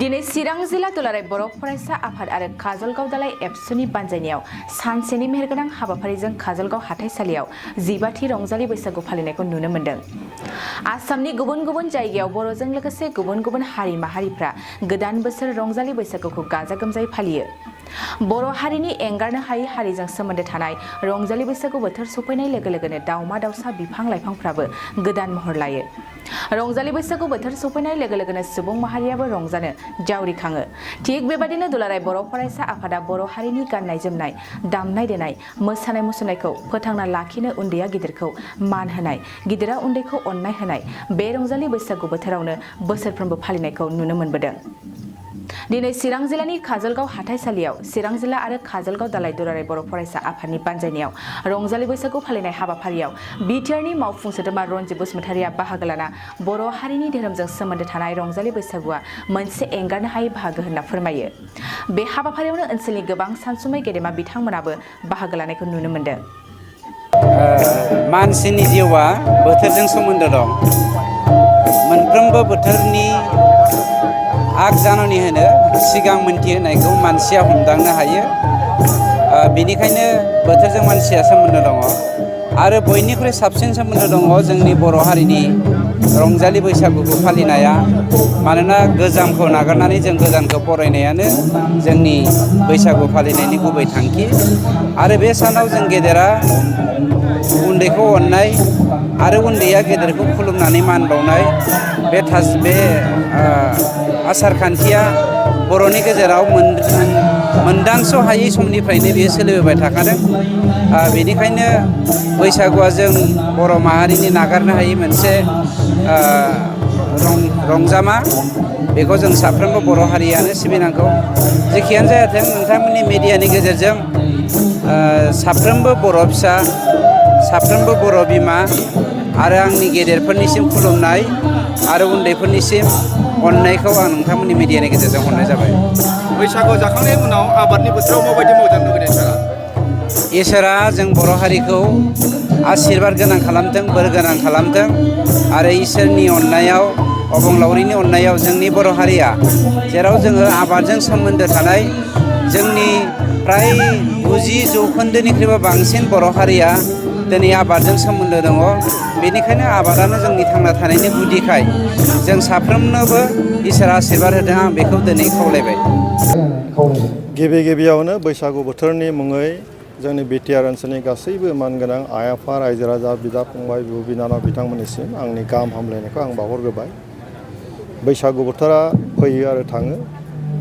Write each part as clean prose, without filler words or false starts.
दिनै चिरां जिल्ला दुलाराय बर' फरायसा आफाद आरो काजलगाव दालाय एबसुनि बानजायनायाव सानसेनि मेहेरगोनां हाबाफारिजों काजलगाव हाथाइसालियाव 15थि रंजालि बैसागु फालिनायखौ नुनो मोन्दों। आसामनि गुबुन गुबुन जायगायाव बर'जों लोगोसे गुबुन गुबुन हारि माहारिफ्रा गोदान बोसोर रंजालि बैसागुखौ गाजा गोमजायै फालियो। बर' हारिनि एंगारनो हायै हारिजों सोमोन्दो थानाय रंजालि बैसागु बोथोर सफैनाय लोगो लोगोनो दाउमा दाउसा बिफां लाइफांफ्राबो गोदान महर लायो। रंजालि बैसागु बोथोर सफैनाय लोगो लोगोनो सुबुं माहारियाबो रंजानो जावरिखाङो। थिग बेबादिनो दुलाराय बर' फरायसा आफादा बर' हारिनि गाननाय जोमनाय, दामनाय देनाय, मोसानाय मुसुरनायखौ फोथांना लाखिनो उन्दैया गिदिरखौ मान होनाय, गिदिरा उन्दैखौ अननाय होनाय बे रंजालि बैसागु बोथोरावनो बोसोरफ्रोमबो फालिनायखौ नुनो मोनबोदों। दिनै चिरां जिल्लानि काजलगाव हाथाइसालियाव चिरां जिल्ला आरो काजलगाव दालाय दुलाराय बर' फरायसा आफादनि बानजायनायाव रंजालि बैसागु फालिनाय हाबाफारियाव बिटिआरनि मावफुं सोद्रोमा रनजित बसुमतारिया बाहागो लाना बर' हारिनि धोरोमजों सोमोन्दो थानाय रंजालि बैसागुआ मोनसे एंगारनो हायै बाहागो होनना फोरमायो। बे हाबाफारियावनो ओनसोलनि गोबां सानसुमै गेदेमा बिथांमोनाबो बाहागो लानायखौ नुनो मोन्दों। मानसिनि जिउआ बोथोरजों सोमोन्दो दं। मोनफ्रोमबो बोथोरनि आग जाननि होनो सिगां मोनथिहोनायखौ मानसिया हमदांनो हायो। बेनिखायनो बोथोरजों मानसिया सोमोन्दो दङ आरो बयनिख्रुइ साबसिन सोमोन्दो दङ जोंनि बर' हारिनि रंजालि बैसागुखौ फालिनाया। मानोना गोजामखौ नागारनानै जों गोदानखौ बरायनायानो जोंनि बैसागु फालिनायनि गुबै थांखि। आरो बे सानाव जों गेदेरा उन्दैखौ अननाय आरो उन्दैया गेदेरखौ खुलुमनानै मान बावनाय बे आसार खान्थिया बर'नि गेजेराव मोनदांस' हायै समनिफ्रायनो बेयो सोलिबोबाय थाखादों। बेनिखायनो बैसागुआ जों बर' माहारिनि नागारनो हायै मोनसे रंजामा। बेखौ जों साफ्रोमबो बर' हारियानो सिबिनांगौ। जेखियानो जायाथों नोंथांमोननि मिडियानि गेजेरजों साफ्रोमबो बर' फिसा, साफ्रोमबो बर' बिमा आरो आंनि गेदेरफोरनिसिम खुलुमनाय आरो उन्दैफोरनिसिम अननायखौ आं नोंथांमोननि मिडियानि गेजेरजों हरनाय जाबाय। बैसागु जाखांनायनि उनाव आबादनि बोथोराव माबायदि मावजानो लुबैदों नोंथाङा? इसोरा जों बर' हारिखौ आशीर्बाद गोनां खालामथों, बोर गोनां खालामथों आरो इसोरनि अननायाव, अबंलावरिनि अननायाव जोंनि बर' हारिया जेराव जोङो आबादजों सोमोन्दो थानाय जोंनि फ्राय 90% बांसिन बर' हारिया दिनै आबादजों सोमोन्दो दङ। बेनिखायनो आबादानो जोंनि थांना थानायनि गुदिखाय जों साफ्रोमनोबो इसोरा आशीर्बाद होदों। आं बेखौ दिनै खावलायबाय। गिबियावनो बैसागु बोथोरनि मुङै जोंनि बिटिआर ओनसोलनि गासैबो मानगोनां आइ आफा, रायजो राजा, बिदा फंबाय, बिब' बिनानाव बिथांमोननिसिम आंनि गाहाम हामलायनायखौ आं बावहरग्रोबाय। बैसागु बोथोरा फैयो आरो थाङो।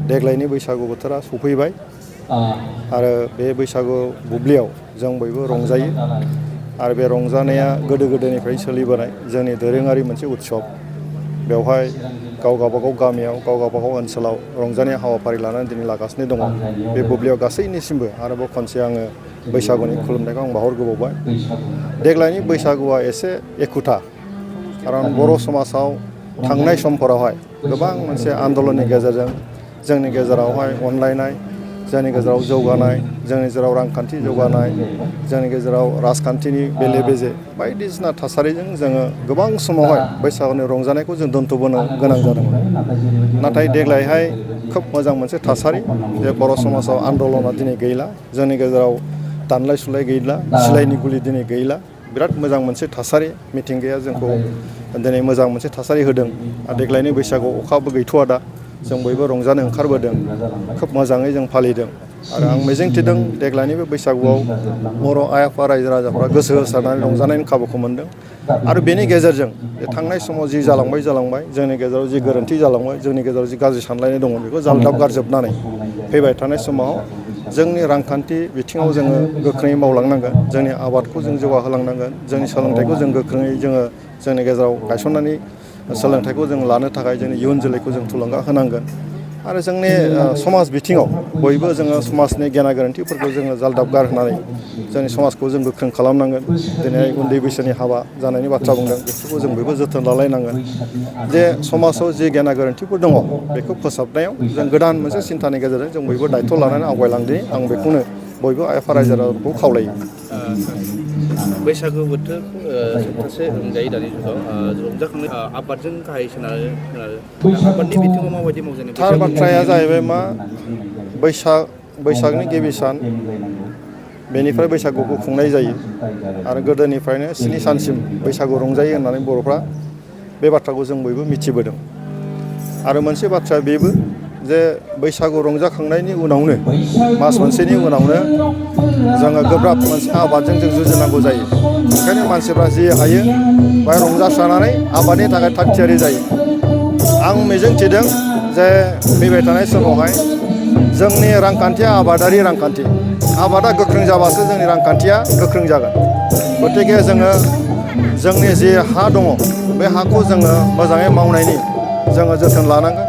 देग्लायनि बैसागु बोथोरा सफैबाय आरो बे बैसागु बुब्लियाव जों बयबो रंजायो। आरो बे रंजानाया गोदो गोदायनिफ्राय सोलिबोनाय जोंनि दोरोङारि मोनसे उत्सब। बेवहाय गाव गावबागाव गामियाव, गाव गावबागाव ओनसोलाव रंजानाय हाबाफारि लानानै दिनै लागासिनो दङ। बे बुब्लियाव गासैनिसिमबो आरोबाव खनसे आङो बैसागुनि खुलुमनायखौ आं बावहरग्रोबावबाय। देग्लायनि बैसागुआ एसे एखुथा, खारन बर' समाजाव थांनाय समफोरावहाय गोबां मोनसे आन्दलननि गेजेरजों जोंनि गेजेरावहाय अनलायनाय, जोंनि गेजेराव जौगानाय, जोंनि गेजेराव रांखान्थि जौगानाय, जोंनि गेजेराव राजखान्थिनि बेले बेजे बायदिसिना थासारिजों जोङो गोबां समावहाय बैसागुनि रंजानायखौ जों दोनथ'बोनो गोनां जादोंमोन। नाथाय देग्लायहाय खोब मोजां मोनसे थासारि जे बर' समाजाव आन्दलना दिनै गैला, जोंनि गेजेराव दानलाय सुलाय गैला, सिलायनि गुलि दिनै गैला। बिराद मोजां मोनसे थासारि, मिथिंगाया जोंखौ दिनै मोजां मोनसे थासारि होदों। देग्लायनि बैसागुआव अखाबो गैथ'वा दा, जों बयबो रंजानो ओंखारबोदों, खोब मोजाङै जों फालिदों। आरो आं मिजिंथिदों देग्लायनि बे बैसागुआव बर' आइ आफा, रायजो राजाफ्रा गोसो होसारनानै रंजानायनि खाबुखौ मोनदों। आरो बेनि गेजेरजों थांनाय समाव जि जालांबाय जोंनि गेजेराव जि गोरोन्थि जालांबाय, जोंनि गेजेराव जि गाज्रि सानलायनाय दङ, बेखौ जाल्दाब गारजोबनानै फैबाय थानाय समाव जोंनि रांखान्थि बिथिङाव जोङो गोख्रोङै मावलांनांगोन, जोंनि आबादखौ जों जौगाहोलांनांगोन, जोंनि सोलोंथाइखौ जों गोख्रोङै जोंनि गेजेराव गायसननानै सोलोंथाइखौ जों लानो थाखाय जोंनि इयुन जोलैखौ जों थुलुंगा होनांगोन। आरो जोंनि समाज बिथिङाव बयबो जोङो समाजनि गेना गोरोन्थिफोरखौ जोङो जाल्दाब गारहोनानै जोंनि समाजखौ जों गोख्रों खालामनांगोन। दिनै उन्दै बैसोनि हाबा जानायनि बाथ्रा बुंदों, बेफोरखौ जों बयबो जोथोन लालायनांगोन। जे समाजाव जि गेना गोरोन्थिफोर दङ बेखौ फोसाबनायाव जों गोदान मोनसे सिन्थानि गेजेरजों जों बयबो दायथ' लानानै आवगायलांदिनि, आं बेखौनो बयबो आइ आफा रायजो राजाखौ खावलायो। बैसागु बोथोर सप्तासे रंजायो दानि जुगाव रंजाखांनाय आबादजों गाहाय सोनारो आबादनि बिथिङाव माबायदि मावजानाय थार बाथ्राया जाहैबाय मा बैसागनि गिबि सान बेनिफ्राय बैसागुखौ खुंनाय जायो आरो गोदोनिफ्रायनो 7 सानसिम बैसागु रंजायो होननानै बर'फ्रा बे बाथ्राखौ जों बयबो मिथिबोदों आरो मोनसे बाथ्राया बेबो जे बैसागु रंजाखांनायनि उनावनो मास मोनसेनि उनावनो जोङो गोब्राब मोनसे आबादजों जों जुजिनांगौ जायो। ओंखायनो मानसिफ्रा जि हायो बाहाय रंजास्रानानै आबादनि थाखाय थाग थियारि जायो। आं मिजिंथिदों जे फैबाय थानाय समावहाय जोंनि रांखान्थिया आबादारि रांखान्थि आबादा गोख्रों जाबासो जोंनि रांखान्थिया गोख्रों जागोन। गतिके जोङो जोंनि जि हा दङ बे हाखौ जोङो मोजाङै मावनायनि जोङो जोथोन लानांगोन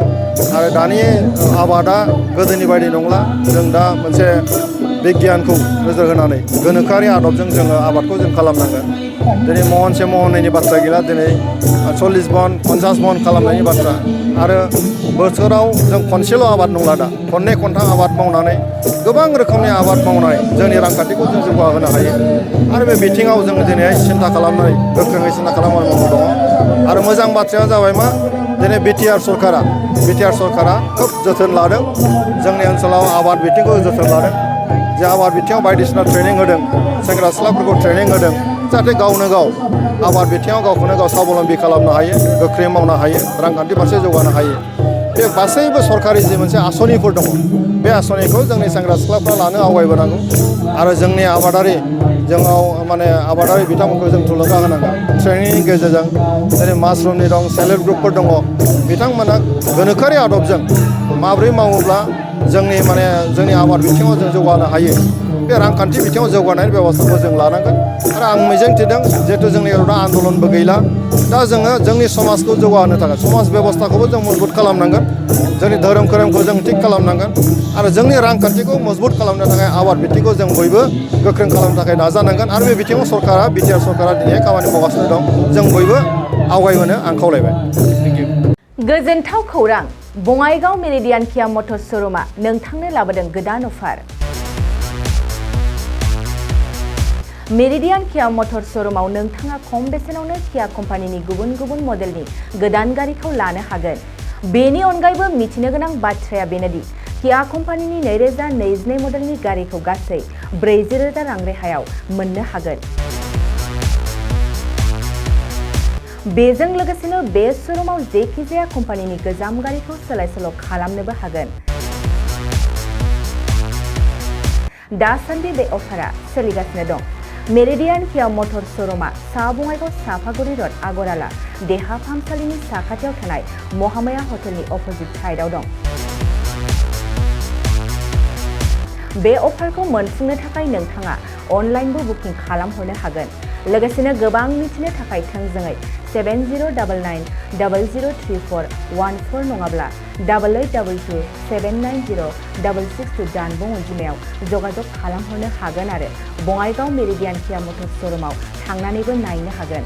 आरो दानि आबादा गोदोनि बायदि नंला। जों दा मोनसे बिगियानखौ नोजोर होनानै गोनोखोआरि आदबजों जोङो आबादखौ जों खालामनांगोन। दिनै महनसे महननैनि बाथ्रा गैला, दिनै 40 मन 50 मन खालामनायनि बाथ्रा आरो बोथोराव जों खनसेल' आबाद नंला दा खननै खनथाम आबाद मावनानै गोबां रोखोमनि आबाद मावनानै जोंनि रांखान्थिखौ जों जौगाहोनो हायो आरो बे बिथिङाव जोङो दिनै सिन्था खालामनानै गोख्रोङै सिन्था खालामनानै मावनो दङ। आरो मोजां बाथ्राया जाबाय मा दिनै बिटिआर सरकारा खोब जोथोन लादों जोंनि ओनसोलाव आबाद बिथिंखौ जोथोन लादों। जे आबाद बिथिङाव बायदिसिना ट्रेनिं होदों, सेंग्रा सिख्लाफोरखौ ट्रेनिं होदों जाहाथे गावनो गाव आबाद बिथिङाव गावखौनो गाव साबलम्बि खालामनो हायो, गोख्रै मावनो हायो, रांखान्थि फारसे जौगानो हायो। बे गासैबो सरकारि जि मोनसे आसनिफोर दङ बे आसनिखौ जोंनि सेंग्रा सिख्लाफ्रा लानो आवगायबोनांगौ आरो जोंनि आबादारि बिथांमोनखौ जों थुलुंगा होनांगोन। ट्रेनिंनि गेजेरजों जेरै मासरुमनि दं, सेल्फ हेल्प ग्रुपफोर दङ, बिथांमोना गोनोखोआरि आदबजों माब्रै मावोब्ला जोंनि आबाद बिथिङाव जों जौगानो हायो, बे रांखान्थि बिथिङाव जौगानायनि बेबस्थाखौ जों लानांगोन। आरो आं मिजिंथिदों जिहेथु जोंनि दा आन्दलनबो गैला, दा जोङो जोंनि समाजखौ जौगाहोनो थाखाय समाज बेबस्थाखौबो जों मजबुत खालामनांगोन, जोंनि धोरोम खोरोमखौ जों थिग खालामनांगोन आरो जोंनि रांखान्थिखौ मजबुत खालामनो थाखाय आबाद बिथिंखौ जों बयबो गोख्रों खालामनो थाखाय नाजानांगोन। आरो बे बिथिङाव बिटिआर सरकारा दिनै खामानि मावगासिनो दं, जों बयबो आवगायबोनो आं खावलायबाय। गोजोनथाव खौरां, बङाइगाव मेरिडियान किया मटर्स श'रुमआ नोंथांनो लाबोदों गोदान अफार। मेरिडियान किया मटर्स श'रुमाव नोंथाङा खम बेसेनावनो किया कम्पानिनि गुबुन गुबुन मडेलनि गोदान गारिखौ लानो हागोन। बेनि अनगायैबो मिथिनो गोनां बाथ्राया बेनोदि किया कम्पानिनि 2022 मडेलनि गारिखौ गासै 40,000 रां रेहायाव मोननो हागोन। बेजों लोगोसेनो बे श'रुमाव जेखिजाया कम्पानिनि गोजाम गारिखौ सोलाय सोल' खालामनोबो हागोन। दासान्दि बे अफारा सोलिगासिनो दं। मेरिडियान किया मटर्स श'रुमआ सा बङाइगाव साफागुरि र'ड आगराला देहा फाहामसालिनि साखाथियाव थानाय महामाया हटेलनि अपोजिट साइडआव दं। बे अफारखौ मोनफुंनो थाखाय नोंथाङा अनलाइनबो बुकिं खालामहरनो हागोन। लोगोसेनो गोबां मिथिनो थाखाय थोंजोङै 7099003414 नङाब्ला 8822790662 जानबुं अनजिमायाव जगाजग खालामहरनो हागोन आरो बङाइगाव मेरिडियान किया मटर्स श'रुमाव थांनानैबो नायनो हागोन।